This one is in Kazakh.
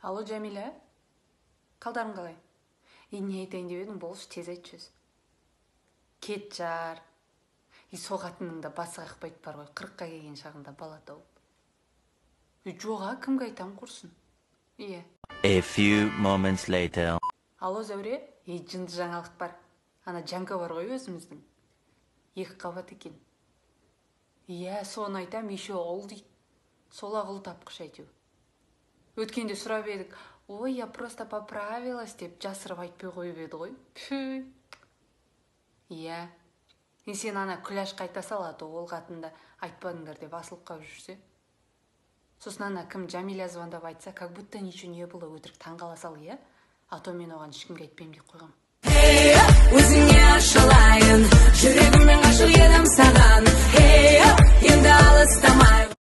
Алло, Жәмила, қалдарың қалай? И не айтайын деп едің, болшы, тез айтшы өзі. Кет жар. И сол қатынның да басы қақпайды бар ғой, 40-қа келген шағында бала тауып. И жоқ, а кімге айтамын, құрсын. Иә. A few moments later. Алло, Зәуре, ей, жынды жаңалық бар. Ана Жанка бар ғой өзіміздің. 2 қабат екен. Иә, соны айтам, еще ұл дейді. Сол ақ ұл тапқыш әйтеу. Өткенде сұрап едік, ой, я просто поправилась деп жасырып айтпай қойып еді ғой. Пф. Иә. И сен ана Күләшқа айта сал, а то ол қатынды айтпадыңдар деп асылып қалып жүрсе. Сосын ана кім Жамиля звондап айтса, как будто ничего не было, өтірік таңғала сал, иә? А то мен оған ешкімге айтпаймын деп қойғам. Өзіңе ашылайын, жүрегіммен ғашық едім саған. Енді алыстама.